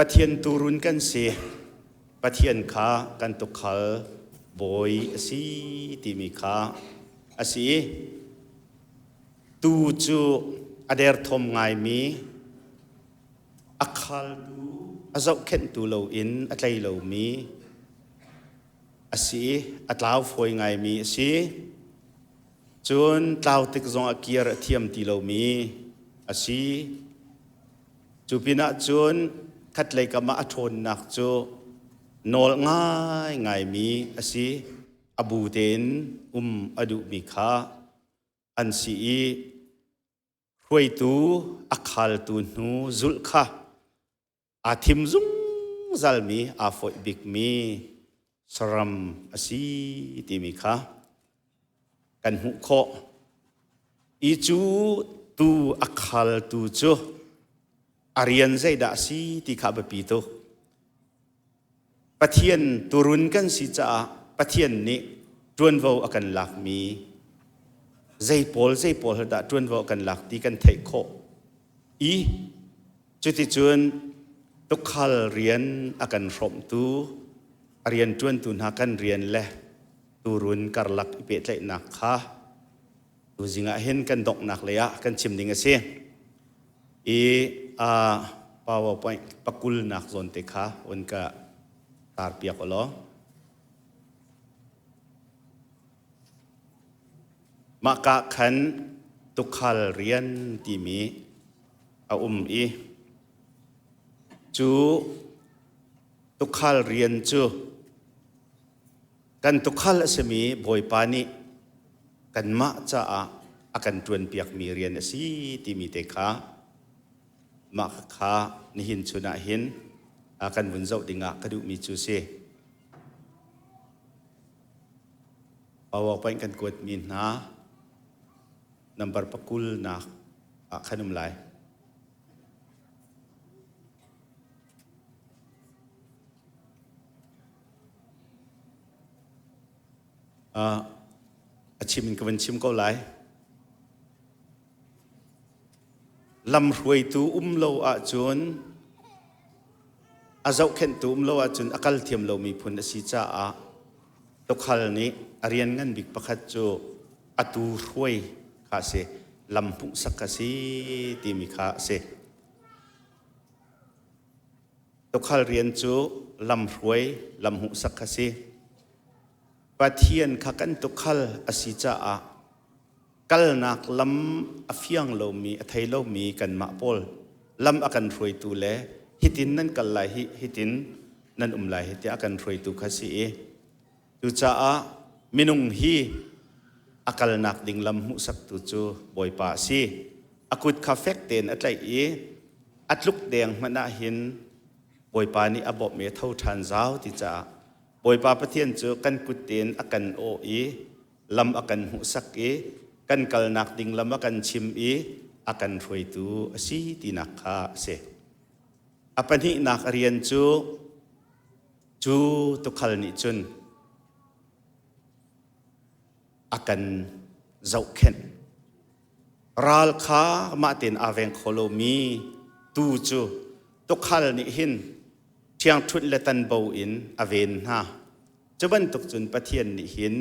Pathian tuurun kan si. Pathian kha kan tukhal bawi a si timi kha a si. Tuu cu a derthawm ngaimi, a khaltu, a zohkhenhtu loin a tlei lomi a si i a tlau fawi ngaimi a si. Cun tlau tik zong a kir a thiam ti lomi a si. Cu pinah cun khatlei kam ah a ṭhawnnak cu nawl ngaingaimi a si. A bu tein um a duhmi kha an si i hruaitu a khaltu hnu zulh kha aa thim zungzalmi aa fawih bikmi saram a si timi kha kan hmuh khawh. I cu tu a khaltu cu a rian zeidah a si ti kha a biapi tuk. Pathian turun kan si caah Pathian nih ṭuanvo a kan lakmi zei pawl zei pawl dah ṭuanvo a kan lak ti kan theih khawh i cuticun tukhal rian a kan hrawmhtu a rian ṭuantu hna kan rian le turun karlak i pehtlaihnak kha tuzing ah hin kan donghnak lei ah kan chim ding a si. I PowerPoint pakulnak zawn te kha un ka tar piak law. Mah ka khan tukhal rian timi a um i cu tukhal rian cu kan tukhal a simi Bawipa nih kanmah caah a kan ṭuanpiakmi rian a si timi te kha mah kha nihin chun ah hin kan vun zoh dingah ka duhmi cu si. PowerPoint kan kuatmi hna number pakul nak ah khan um lai. A chim in ka van chim ko lai. Lamhruaitu um lo ahcun a zohkhenhtu um lo ahcun a kal thiam lomi phun a si caah tukhal nih a rian ngan bik pakhat cu atu hruai kha a si, lam hmuhsak kha a si timi kha a si. Tukhal rian cu lamhruai, lam hmuhsak kha si. Pathian kha kan tukhal a si caah kalnak lam a fiang lomi, a thei lomi kanmah pawl lam a kan hruaitu le hitin nan kal lai hi, hitin nan um lai hi tiah a kan hruaitu kha si i cucaah minung hi a kalnak ding lam hmuhsaktu cu Bawipa a si. A kut kha fek tein a tlaih i a tluk deng hmanh ah hin Bawipa nih a bawmh i a tho ṭhan zau ti caah Bawipa Pathian cu kan kut tein a kan awh i lam a kan hmuhsak i kan kalnak ding lam a kan chim i a kan hruaitu a si tinak kha a si. A pahnihnak a rian cu cu tukhal nih cun a kan zohkhenh. Ral kha mah tein aa veng kho lomi tuu cu tukhal nih hin ṭhiangṭhunh le tanbo in a ven hna. Cu bantuk cun Pathian nih hin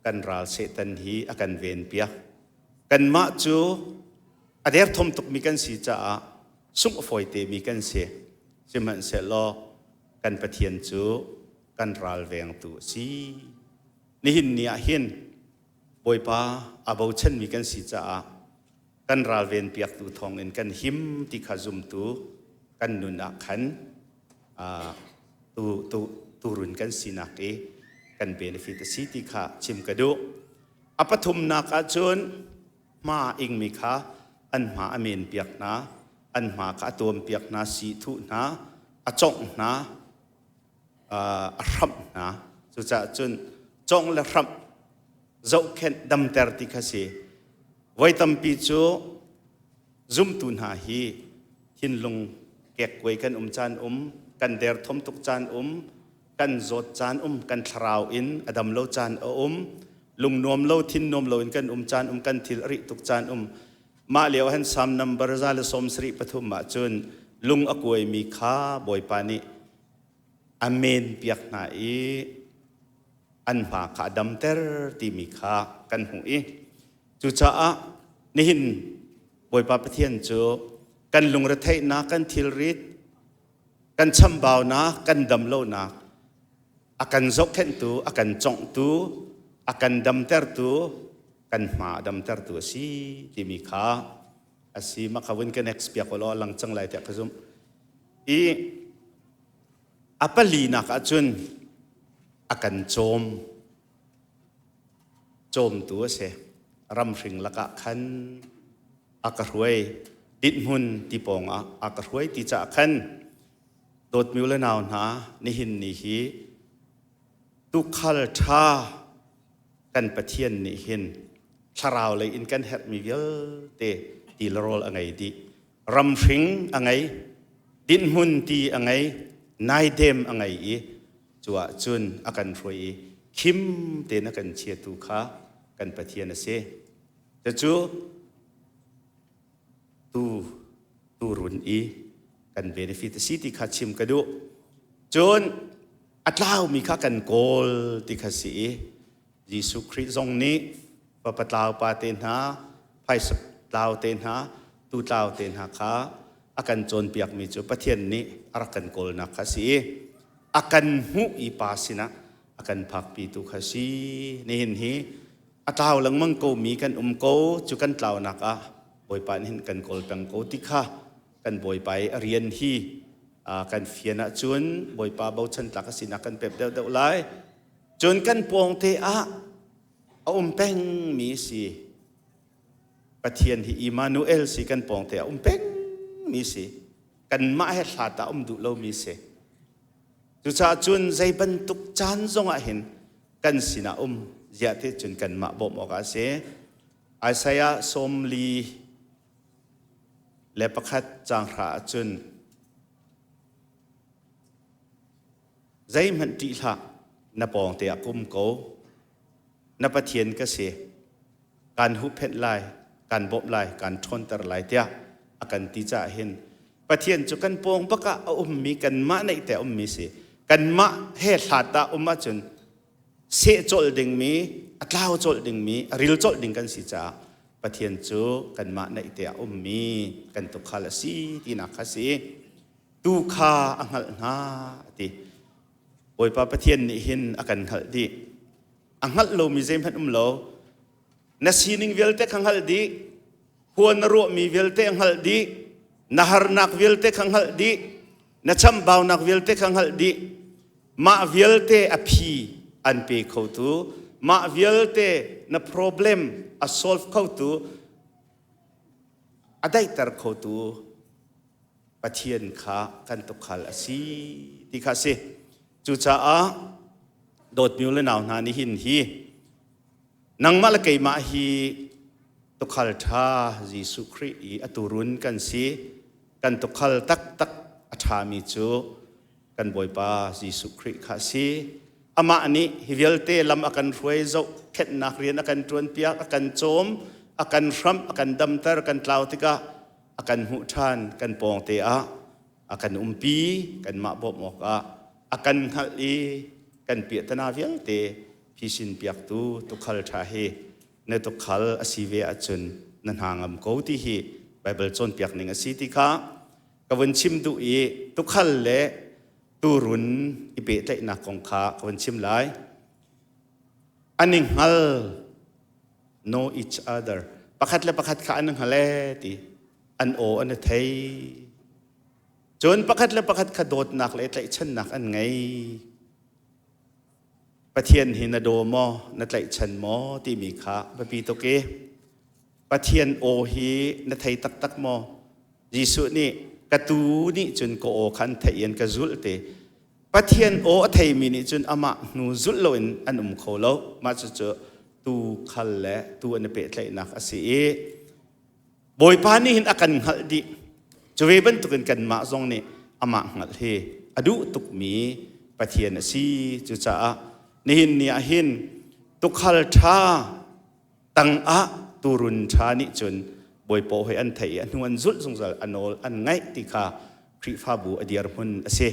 kan ral Satan hi a kan venpiak. Kanmah cu a derthawm tukmi kan si caah sungh a fawi temi kan si. Sihmanhsehlaw kan Pathian cu kan ral vengtu a si. Nihin ni ah hin Bawipa a bochanmi kan si caah kan ralven piaktu thawngin kan him ti kha zumtu kan nun ah khan tu tu turun kan sinak i kan benefit a si ti kha chim ka duh. A pathumnak ahcun hma ingmi kha an hma a men piak hna, an hma kha a tuam piak hna, si thuh hna, a congh hna, a hramh hna. Cucaah cun congh le hramh zohkhenh damter ti kha si. Voi tampi cu zumtu hna hi thinlung kekkuai kan um caan um, kan derthawm tuk caan um, kan zawt caan um, kan thlarau in a dam lo caan a um, lung nuam lo, thin nuam lo in kan um caan um, kan thil a rih tuk caan um. Mah lio han Psalm number 173 ah cun Lung a kuaimi kha Bawipa nih a men piak hna i an hma kha a damter timi kha kan hmuh i cucaah nihin Bawipa Pathian cu kan lungretheihnak, kan thilrit, kan chambaunak, kan damlonak a kan zohkhenhtu, a kan conghtu, a kan damtertu, kan hma a damtertu a si timi kha a si. Mah kha vun ka next piak law lang cang lai tiah ka zumh. I a palinak ahcun a kan cawm. Cawmtu a si. Ramhring lakah khan a ka hruai. Dinhmun ti pawng ah a ka hruai ti caah khan dawtmi u le nau hna nihin ni hi tuukhal ṭha kan Pathian nih hin thlarau lei in kan herhmi vialte ti le rawl a ngei dih. Ramhring a ngei, dinhmun ti a ngei, naidem a ngei i cu ah cun a kan hruai i khim tein a kan chiatu kha kan Pathian a si. Cucu tu turun i kan benefit a si ti kha chim ka duh. Cun a tlaumi kha kan kawl ti kha si i Jesuh Khrih zong nih fapa tlau pa te hna, phaisa tlau te hna, tu tlau te hna kha a kan cawnpiakmi cu Pathian nih a rak kan kawlnak kha si i a kan hmuh i pa sinah a kan phakpitu kha si. Nihin hi a tlau lengmang komi kan um ko cu kan tlaunak ah Bawipa nih hin kan kawl peng ko ti kha kan Bawipa i a rian hi kan fian ahcun Bawipa bochan tlak a sinak kan pep deuhdeuh lai. Cun kan pawngte ah a um pengmi si. Pathian hi Immanuel si kan pawngte ah um pengmi si. Kanmah he hlat ah um duh lomi si. Cucaah cun zei bantuk caan zongah hin kan sinah um ziah te cun kanmah bawmh awk ah a si. Isaiah 41 caang hra ahcun zeihmanh ṭih hlah na pawngte ah kum ko na Pathian ka si kaan huhphenh lai kaan bawmh lai kaan ṭhawnter lai tiah a kan ti caah hin Pathian cu kan pawng bak ah a ummi kanmah neih te a ummi si kanmah he hlat ah um ahcun seh colh dingmi a tlau colh dingmi a ril colh ding kan si caah Pathian cu kanmah neih te a ummi kan tukhal a si tinak kha si tu kha a hngalh hna a ti Bawipa Pathian nih hin a kan hngalh dih a hngalh lomi zeihmanh um lo na sining vialte kha hngalh dih khua na ruahmi vialte a hngalh dih na harnak vialte kha hngalh dih na chambaunak vialte kha hngalh dih mah vialte a phi an pe khotu mah vialte na problem a solve khotu a daihter khotu Pathian kha kan tukhal a si ti kha a si. Cucaah dawtmi le nau hna nih hin hi nangmah le keimah hi tukhal ṭha Jesuh Khrih i a turun kan si. Kan tukhal taktak a ṭhami cu kan Bawipa Jesuh Khrih kha a si. Amah nih hi vialte lam a kan hruai zohkhenhnak rian a kan ṭuanpiak, a kan cawm, a kan hramh, a kan damter, kan tlau tikah a kan hmuh ṭhan kan pawngte ah a kan umpi kanmah bawmh awkah a kan hngalh i kan piahtana vialte phisin piaktu tukhal ṭha hi na tukhal a si ve ahcun na hna ngam ko ti hi Baibal cawnpiak ning a si ti kha ka vun chim duh i tukhal le turun i pehtlaihnak kong kha ka vun chim lai. An i hngal know each other pakhat le pakhat kha an hngal ee ti an aw an i thei cun pakhat le pakhat kha dawtnak le tlaihchannak an ngei Pathian hi na daw maw na tlaihchan maw timi kha biapi tuk i Pathian aw hi na thei taktak maw Jesuh nih ka tuu nih cun ka aw kha an theih i an ka zulh ti Pathian aw a theimi nih cun amah hnu zulh loin an um kho lo. Mah cucu tuu khal le tuu an i pehtlaihnak a si i Bawipa nih hin a kan hngalh dih. Cu ve bantukin kanmah zong nih amah hngalh hi a duh tukmi Pathian a si. Cucaah nihin ni ah hin tukhal ṭha tangah turun ṭha nih cun Bawipa hoi an theih i a hnu an zulh zungzal a nawl an ngaih ti kha. Khrihfabu a dirhmun a si.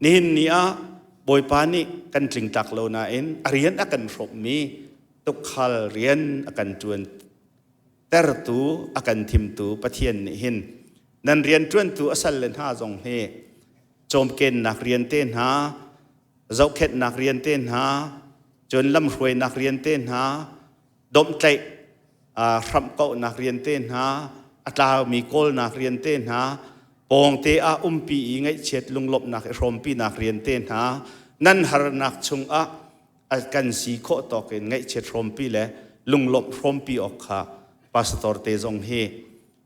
Nihin ni ah Bawipa nih kan tlingtlak lo nain a rian a kan hrawmmi tukhal rian a kan ṭuan tertu a kan thimtu Pathian nih hin nan rian ṭuantu a sal le hna zong hi cawmkennak rian te hna, zohkhenhnak rian te hna, cun lamhruainak rian te hna, domhtlaih hramhkauhnak rian te hna, a tlaumi kawlnak rian te hna, pawngte ah umpi i ngaihchiat lunglawmhnak i hrawmpinak rian te hna, nan harnak chungah a kan si khawh tawk in ngaihchiat hrawmpi le lunglawmh hrawmpi awk kha pastor te zong hi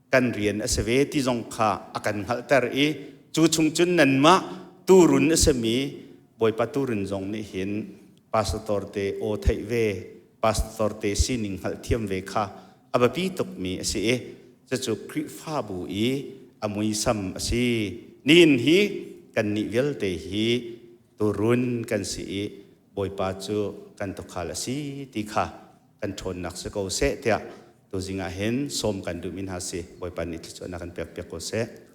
kan rian a si ve ti zong kha a kan hngalhter i cu chung cun nanmah tuurun a simi Bawipa tuurun zong nih hin pastor te aw theih ve, pastor te sining hngalhthiam ve kha a biapi tukmi a si i cucu Khrihfabu i a muisam a si. Nihin hi kannih vialte hi tuurun kan si i Bawipa cu kan tuukhal a si ti kha kan ṭhawnnak si ko seh tiah tuzing ah hin sawm kan duhmi hna si. Bawipa nih thluachuahnak kan pek piak ko seh.